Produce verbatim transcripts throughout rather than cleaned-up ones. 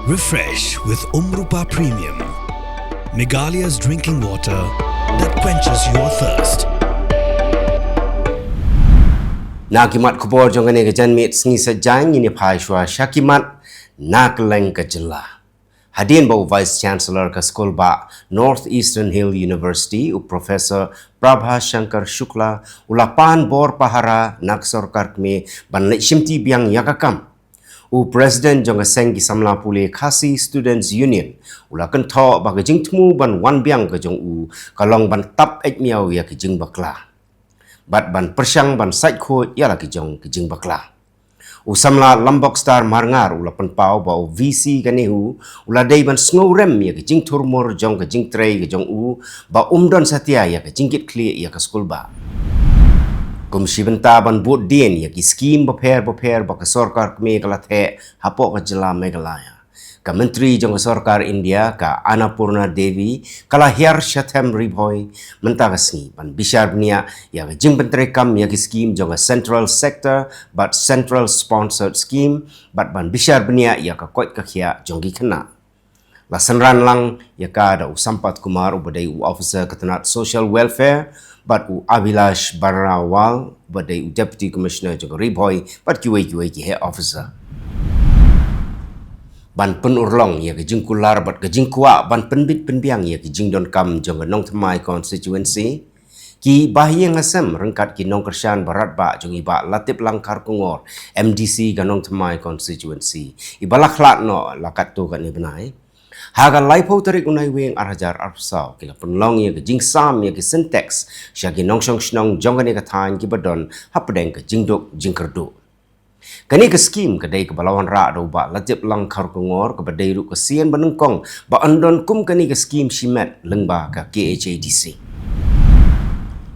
Refresh with Umrupa Premium, Meghalaya's drinking water that quenches your thirst. Na ki mat khubor jong kane ka janmiet sngi Saitjaiñ ngin ïa phai shuwa sha ki mat na kylleng ka jylla. Hadien ba u Vice Chancellor ka skul bah North Eastern Hill University, u Professor Prabha Shankar Shukla, u la pan bor pahara na ka sorkar kmie ban leit shimti biang ïa ka kam. U President jong ka seng ki samla pule Khasi Students Union u la kynthoh ba ka jingthmu ban wan biang ka jong u ka long ban tap eit miaw ïa ka jingbakla bad ban pyrshang ban sait khuid ïa la ki jong ka jingbakla. U samla Lambokstar Marngar u la pynpaw ba u V C ka NEHU u la dei ban sngewrem ïa ka jingthurmur jong ka jingtrei ka jong u ba um don satia ïa ka jingkitkhlieh ïa ka skul bah. Kum shi bynta ban bud dien ïa ki skim bapher bapher ba ka sorkar kmie ka la theh hapoh ka jylla Meghalaya, ka Myntri jong ka sorkar India ka Annapurna Devi ka la hiar sha them Ri Bhoi mynta ka sngi ban bishar bniah ïa ka jingpyntreikam ïa ki skim jong ka central sector bad central sponsored scheme bad ban bishar bniah ïa ka koit ka khiah jong ki khynnah. La synran lang ïa ka da u Sampath Kumar uba dei u officer ka tnat social welfare bad u Abhilash Barrawal uba dei u Deputy Commissioner jong ka Ri Bhoi bad kiwei kiwei ki heh officer. Ban pynurlong ïa ka jingkular bad ka jingkwah ban pynbit pynbiang ïa ka jingdonkam jong ka Nongthymmai constituency, ki bahaïing hasem ryngkat ki nongkyrshan baratbah jong i bah Latiplang Kharkongor, M D C ka Nongthymmai constituency, iba la khlad noh la katto katne bnai, ha ka laiphew tarik u Naiwieng ar hajar arphew saw, ki la pynlong ïa ka jingsam ïa ki Sintex sha ki nongshong shnong jong kane ka thaiñ kiba don hapdeng ka jingduk jingkyrduh. Kane ka skim ka dei kaba la wanrah da u bah Latiplang Kharkongor kaba dei ruh ka sien ba nyngkong ba yn don kum kane ka skim shimet lyngba ka K H A D C.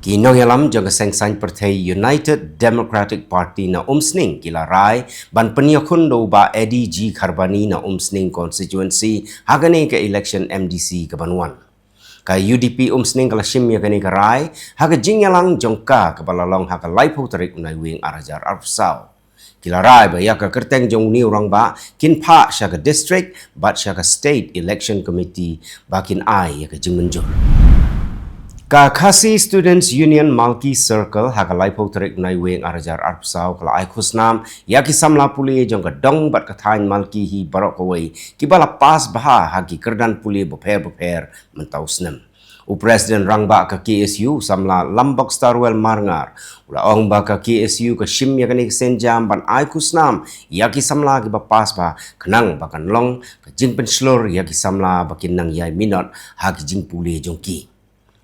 Ki nongïalam jong ka seng saiñ pyrthei United Democratic Party na Umsning ki la rai ban pynïakhun da u bah Eddie G Kharbani na Umsning constituency ha kane ka election M D C kaban wan. Ka U D P Umsning ka la shim ïa kane ka rai ha ka jingïalang jong ka kaba la long ha ka laiphew tarik u Naiwieng ar hajar arphew saw. Ki la rai ba ïa ka kyrteng jong une u rangbah kin phah sha ka district bad sha ka State Election Committee ba kin ai ïa ka jingmynjur. Ka Khasi Students Union Malki Circle ha ka laiphew tarik u Naiwieng ar hajar arphew saw ka la ai khusnam ïa ki samla pule jong ka dong bad ka thaiñ Malki hi baroh kawei kiba la pass bha ha ki kyrdan pule bapher bapher mynta u snem. U President rangbah ka K S U, u samla Lambokstar Well Marngar, u la ong ba ka K S U ka shim ïa kane ka sienjam ban ai khusnam ïa ki samla kiba pass bha khnang ba kan long ka jingpynshlur ïa ki samla ba kin nang ïai minot ha ki jingpule jong ki.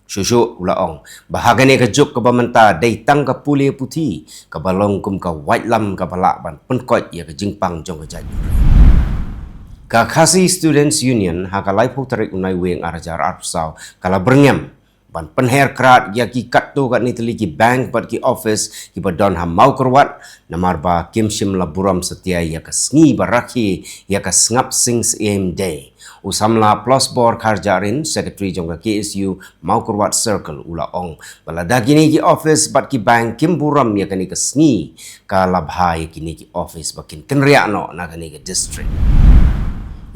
Shuh shuh u la ong ba ha kane ka juk kaba mynta dei tang ka pule puthi kaba long kum ka waitlam kaba lah ban pynkoit ïa ka jingpang jong ka jaitbynriew. Ka Khasi Students Union ha ka laiphew tarik u Naiwieng ar hajar arphew saw ka la byrngem ban pynher krad ïa ki katto katne tylli ki bank bad ki office kiba don ha Mawkyrwat namar ba kim shym la burom satia ïa ka sngi ba rakhe ïa ka Sngap Sing Syiem Day. U samla Ploshbor Kharjahrin, Secretary jong ka K S U Mawkyrwat Circle, u la ong ba lada kine ki office bad ki bank kim burom ïa kane ka sngi, ka la bha ïa kine ki office ba kin kynriah noh na kane ka district.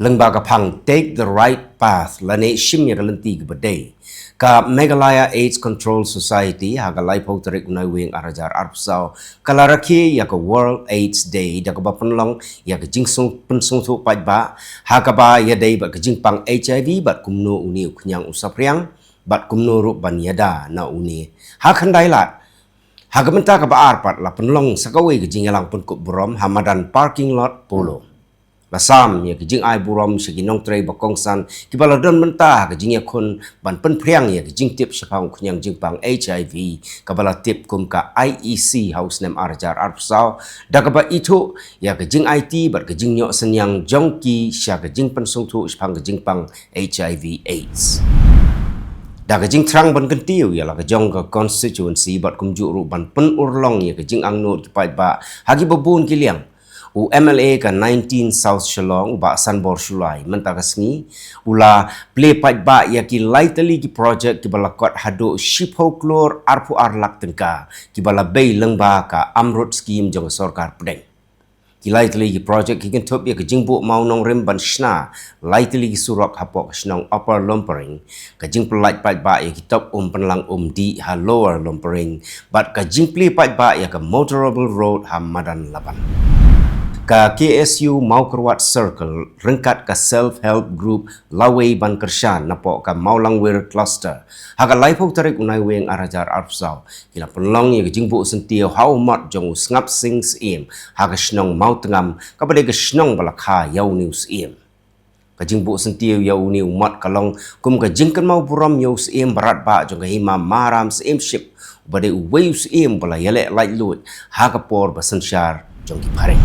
Lyngba ka phang Take the Right Path lane shim ïa ka lynti kaba dei, ka Meghalaya AIDS Control Society ha ka laiphew tarik u Naiwieng ar hajar arphew saw ka la rakhe ïa ka World AIDS Day da kaba pynlong ïa ka jingsung pynsngewthuh paidbah ha kaba ïadei bad ka jingpang H I V bad kumno une u khñiang u saphriang bad kumno ruh ban ïada na une. Ha Khyndai Lad ha ka bynta kaba ar pat la pynlong sa kawei ka jingïalang pynkup burom ha madan parking lot Polo. La sam ïa ka jingai burom sha ki nongtrei ba kongsan kiba la don bynta ha ka jingïakhun ban pynphriang ïa ka jingtip shaphang u khñiang jingpang H I V kaba la tip kum ka I E C ha u snem ar hajar arphew saw da kaba ithuh ïa ka jingaiti bad ka jingïoh synñiang jong ki sha ka jingpynsngewthuh shaphang ka jingpang H I V AIDS. Da ka jingthrang ban kyntiew ïa la ka jong ka constituency bad kumjuh ruh ban pynurlong ïa ka jingangnud ki paidbah ha kiba bun ki liang, u M L A ka nineteen South Shillong, u Bah Sanbor Shullai, mynta ka sngi u la plie paidbah ïa ki lai tylli ki project kiba la kot haduh shiphew klur arphew ar lak tyngka kiba la bei lyngba ka AMRUT scheme jong ka sorkar pdeng. Ki lai tylli ki projek ki kynthup ïa ka jingbuh mawnongrim ban shna lai tylli ki surok hapoh ka shnong Upper Lumpering, ka jingpyllait paidbah ïa ki top um pynlang um dih ha Lower Lumpering, bad ka jingplie paidbah ïa ka motorable road ha Madan Laban. Ka K S U Mawkyrwat Circle ryngkat ka Self Help Group lawei ban kyrshan napoh ka Mawlangwir Cluster ha ka laiphew tarik u Naiwieng ar hajar arphew saw, ki la pynlong ïa ka jingbuh syntiew ha u mot jong u Sngap Sing Syiem ha ka shnong Mawtngam, kaba dei ka shnong ba la kha ïa une u syiem. Ka jingbuh syntiew ïa une u mot ka long kum ka jingkynmaw burom ïa u syiem baratbah jong ka hima Maharam Syiemship, uba dei uwei u syiem ba la ïaleh laitluid ha ka por ba synshar jong ki phareng.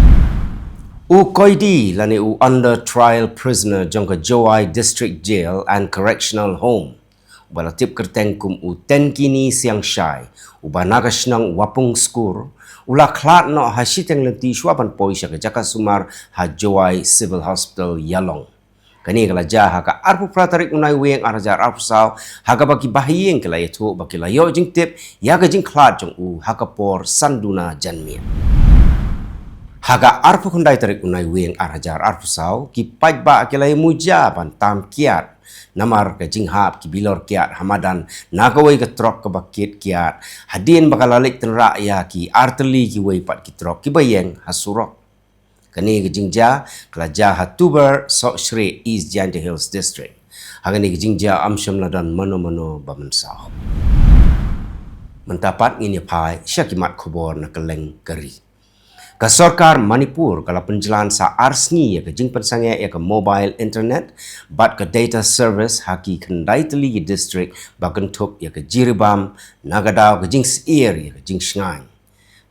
U koidi lane u under trial prisoner jong ka Jowai District Jail and Correctional Home, uba la tip kyrteng kum u Tenkini Siangshai, uba na ka shnong Wapung Skur, u la khlad noh ha shiteng lynti shuwa ban poi sha ka jaka sumar ha Jowai Civil Hospital Ïalong. Kane ka la jia ha ka arphew phra tarik u Naiwieng ar hajar arphew saw, ha kaba ki bahaïing ki la ïathuh ba ki la ïoh jingtip ïa ka jingkhlad jong u ha ka por san duna janmiet. Ha ka arphew khyndai tarik u Naiwieng ar hajar arphew saw, ki paidbah ki la ïamujia ban tam kiad namar ka jinghap ki bilor kiad ha madan na kawei ka trok kaba kit kiad, hadien ba ka la leit tynrah ïa ki artylli kiwei pat ki trok kiba ïeng ha surok. Kane ka jingjia ka la jia ha Tuber, Sohsreh, East Jaintia Hills District. Ha kane ka jingjia ym shym la don mano mano ba mynsaw. Mynta pat ngin ïa phai sha ki mat khubor na kylleng ka ri. Ka sorkar Manipur ka la pynjlan sa ar sngi ïa ka jingpynsangeh ïa ka mobile internet bad ka data service ha ki khyndai tylli ki district, ba kynthup ïa ka Jiribam, na ka daw ka jingsyier ïa ka jingshngaiñ.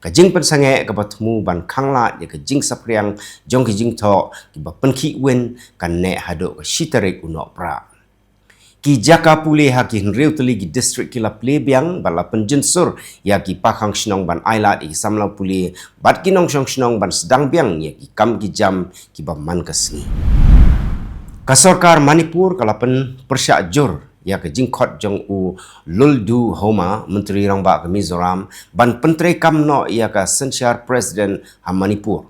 Ka jingpynsangeh kaba thmu ban khanglad ïa ka jingsaphriang jong ki jingthoh kiba pynkhih win kan neh haduh ka shi tarik u Nohprah. Ki jaka pule ha ki hynriew tylli ki district ki la plie biang bad la pynjynsur ïa ki pakhang shnong ban ailad ïa ki samla pule bad ki nongshong shnong ban sdang biang ïa ki kam ki jam kiba man ka sngi. Ka sorkar Manipur ka la pynpyrshah jur ïa ka jingkhot jong u Luldu Homa, Myntri Rangbah ka Mizoram, ban pyntreikam noh ïa ka synshar president ha Manipur.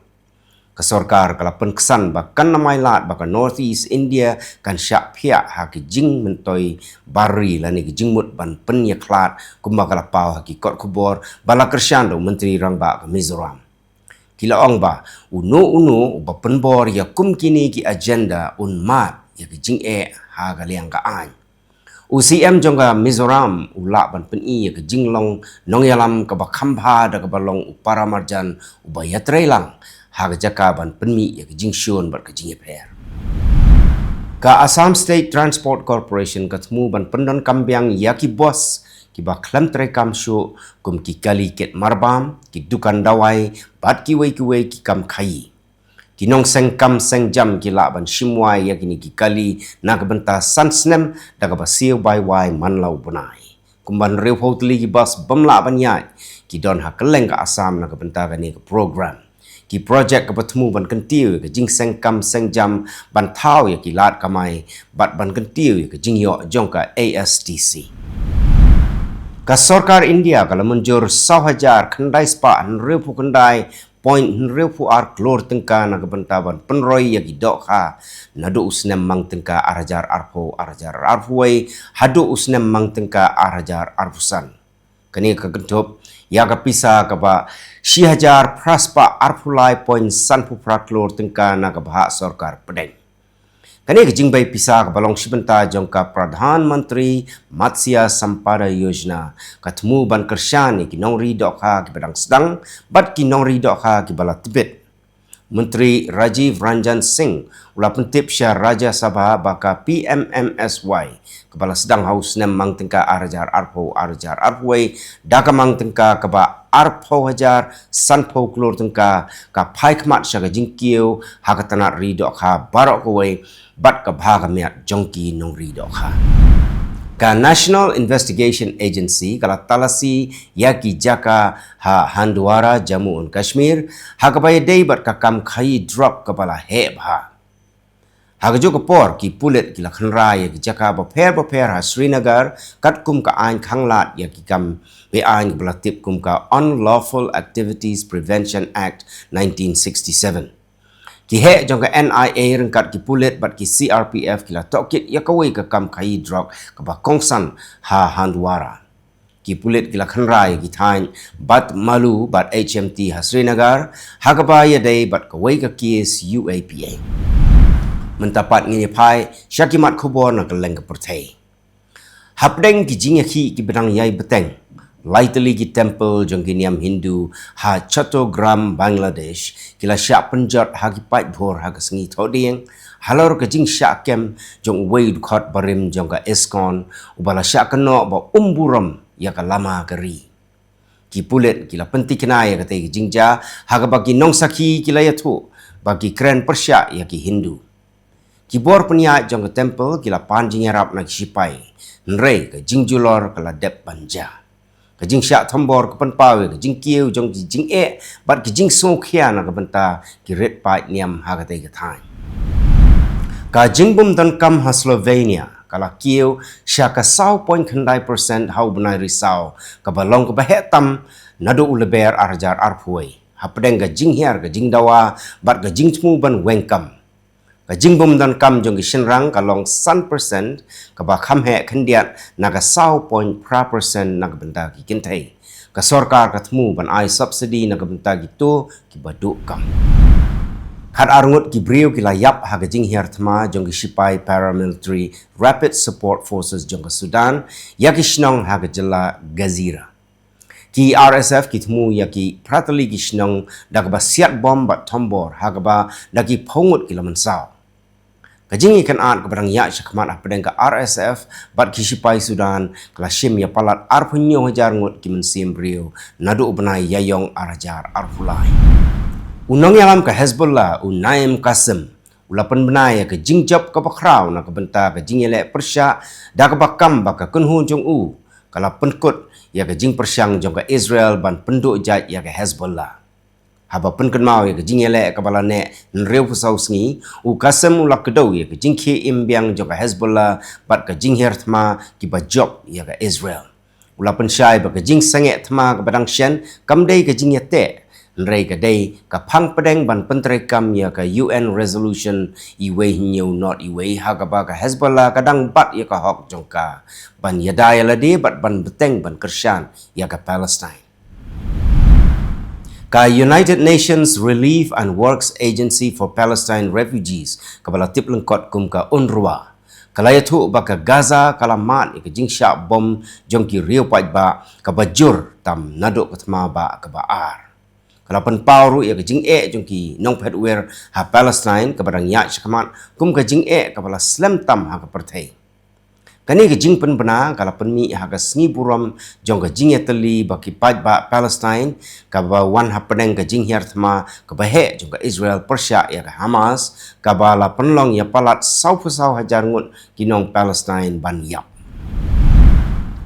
Ka sorkar ka la pynksan ba kan ym ailad ba ka North East India kan shah phiah ha ki jingmyntoi bar ri lane ki jingmut ban pynïakhlad, kumba ka la paw ha ki kot khubor ba la kyrshan da u Myntri Rangbah ka Mizoram. Ki la ong ba uno uno uba pynbor ïa kum kine ki agenda un mad ïa ki jingeh ha ka liang ka aiñ. U C M jong ka Mizoram u lah ban pyni ïa ka jinglong nongïalam kaba kham bha da kaba long u para marjan uba ïatreilang ha ka jaka ban pynmih ïa ka jingshun bad ka jingïapher. Ka Assam State Transport Corporation ka thmu ban pyndonkam biang ïa ki bus kiba khlem treikam shuh, kum ki kali kit marbam, ki dukan dawai bad kiwei kiwei ki kam khaïi. Ki nongseng kam seng jam ki lah ban shim wai ïa kine ki kali na ka bynta san snem da kaba siew bai wai man la u bnai. Kumba hynriewphew tylli ki bus bym lah ban ïaid ki don ha kylleng ka Assam na ka bynta kane ka program. Ki projek kaba thmu ban kyntiew ïa ka jingseng kam seng jam, ban thaw ïa ki lad kamai bad ban kyntiew ïa ka jingïoh jong ka A S T C. Ka sorkar India ka la mynjur saw hajar khyndai spah hynriewphew khyndai point hynriewphew ar klur tyngka na ka bynta ban pynroi ïa ki dohkha naduh u snem mang tyngka ar hajar arphew, ar hajar arphew wei haduh u snem mang tyngka ar hajar arphew san. Kane ka kynthup ïa ka pisa kaba shi hajar phra spah arphew lai point sanphew phra klur tyngka na ka bhah sorkar pdeng. Kane ka jingbei pisa kaba long shi bynta jong ka Pradhan Mantri Matsya Sampada Yojana ka thmu ban kyrshan ïa ki nongri dohkha kiba dang sdang bad ki nongri dohkha kiba la tbit. Myntri Rajiv Ranjan Singh u la pyntip sha Rajya Sabha ba ka P M M S Y kaba la sdang ha u snem mang tyngka ar hajar arphew, ar hajar arphew wei da ka mang tyngka kaba arphew hajar sanphew klur tyngka, ka phai khmat sha ka jingkiew ha ka tnat ri dohkha baroh kawei bad ka bha ka miat jong ki nongri dohkha. Ka National Investigation Agency ka la talasi ïa ki jaka ha Hindwara, Jammu and Kashmir, ha kaba ïadei bad ka kam khaïi drok kaba la heh bha. Ha kajuh ka por, ki pulit ki la kynra ïa ki jaka bapher bapher ha Srinagar katkum ka aiñ khanglad ïa ki kam beaiñ kaba la tip kum ka Unlawful Activities Prevention Act nineteen sixty-seven. Ki heh jong ka N I A ryngkat ki pulit bad ki C R P F ki la tohkit ïa kawei ka kam khaïi drok kaba kongsan ha Hindwara. Ki pulit ki la kynra ïa ki thaiñ Bad Malu bad H M T ha Srinagar, ha kaba ïadei bad kawei ka kes U A P A. Mynta pat ngin ïa phai sha ki mat khubor na ka lyngkha pyrthei. Hapdeng ki jingïakhih kiba dang ïai bteng, lai tylli ki temple jong ki niam Hindu ha Chattogram, Bangladesh, ki la shah pynjot ha ki paidbah ha ka sngi Thohdieng, halor ka jingshah kem jong uwei u dkhot barim jong ka ISKCON, uba la shah kynnoh ba um burom ïa ka lama ka ri. Ki pulit ki la pyntikna ïa katei ka jingjia, ha kaba ki nongsakhi ki la ïathuh ba ki kren pyrshah ïa ki Hindu. Ki bor pynïaid jong ka temple ki la pan jingïarap na ki sipai, hynrei ka jingjulor ka la dep ban jia. Ka jingshah thombor ka pynpaw ïa ka jingkiew jong ki jingeh bad ki jingsngewkhia na ka bynta ki rit paid niam ha katei ka thaiñ. Ka jingbymdonkam ha Slovenia ka la kiew sha ka saw point khyndai percent ha u bnai Risaw, kaba long kaba heh tam naduh u Lber ar hajar arphew wei, hapdeng ka jinghiar ka jingdawa bad ka jingthmu ban weng kam. Ka jingbymdonkam jong ki shynrang ka long san percent, kaba kham heh khyndiat na ka saw point phra percent na ka bynta ki kynthei. Ka sorkar ka thmu ban ai subsidy na ka bynta kito kiba duh kam. Khatar ngut ki briew ki la ïap ha ka jinghiar thma jong ki sipai paramilitary Rapid Support Forces jong ka Sudan ïa ki shnong ha ka jylla Gazira. Ki R S F ki thmu ïa ki phra tylli ki shnong da kaba siat bom bad thombor, ha kaba da ki phew ngut ki la mynsaw. Ka jingïakynad kaba dang ïaid shakhmat hapdeng ka R S F bad ki sipai Sudan ka la shim ïa palat arphew hynñiew hajar ngut ki mynsiem briew naduh u bnai Ïaïong ar hajar arphew lai. U nongïalam ka Hezbollah, u Naim Qassem, u la pynbna ïa ka jingjop kaba khraw na ka bynta ka jingïaleh pyrshah, da kaba kam ba ka kynhun jong u ka la pynkut ïa ka jingpyrshang jong ka Israel ban pynduh jait ïa ka Hezbollah. Haba pynkynmaw ïa ka jingïaleh kaba la neh hynriewphew saw sngi, u Qassem u la kdew ïa ka jingkhie im biang jong ka Hezbollah bad ka jinghiar thma kiba jop ïa ka Israel. U la pynshai ba ka jingsangeh thma kaba dang shen kam dei ka jingïateh, hynrei ka dei ka phang pdeng ban pyntreikam ïa ka U N Resolution uwei hynñiew not uwei, ha kaba ka Hezbollah ka dang bat ïa ka hok jong ka ban ïada ïalade bad ban bteng ban kyrshan ïa ka Palestine. Ka United Nations Relief and Works Agency for Palestine Refugees, kaba la tip lyngkot kum ka UNRWA, ka la ïathuh ba ka Gaza ka la mad ïa ka jingshah bom jong ki riew paidbah kaba jur tam naduh ka thma bah kaba ar. Ka la pynpaw ruh ïa ka jingeh jong ki nongphet wir ha Palestine kaba dang ïaid shakhmat kum ka jingeh kaba la slem tam ha ka pyrthei. Kane ka jingpynbna ka la pynmih ha ka sngi burom jong ka jingïatylli bad ki paidbah Palestine, kaba wan hapdeng ka jinghiar thma kaba heh jong ka Israel pyrshah ïa ka Hamas, kaba la pynlong ïa palat sawphew saw hajar ngut ki nong Palestine ban ïap.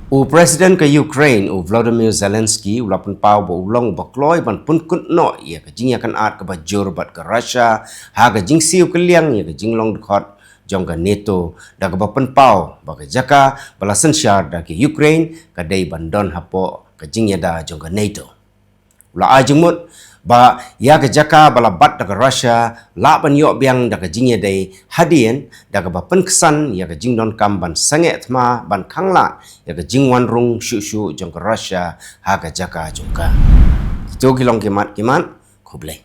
U President ka Ukraine, u Volodymyr Zelensky, u la pynpaw ba u long ba kloi ban pynkut noh ïa ka jingïakynad kaba jur bad ka Russia ha ka jingsiew kylliang ïa ka jinglong dkhot jong ka NATO, da kaba pynpaw ba ka jaka ba la synshar da ka Ukraine ka dei ban don hapoh ka jingïada jong ka NATO. U la ai jingmut ba ïa ka jaka ba la bat da ka Russia lah ban ïoh biang da ka jingïadei hadien, da kaba pynksan ïa ka jingdonkam ban sangeh thma ban khanglad ïa ka jingwan rung shuh shuh jong ka Russia ha ka jaka jong ka. Kito ki long ki mat ki mat. Khublei.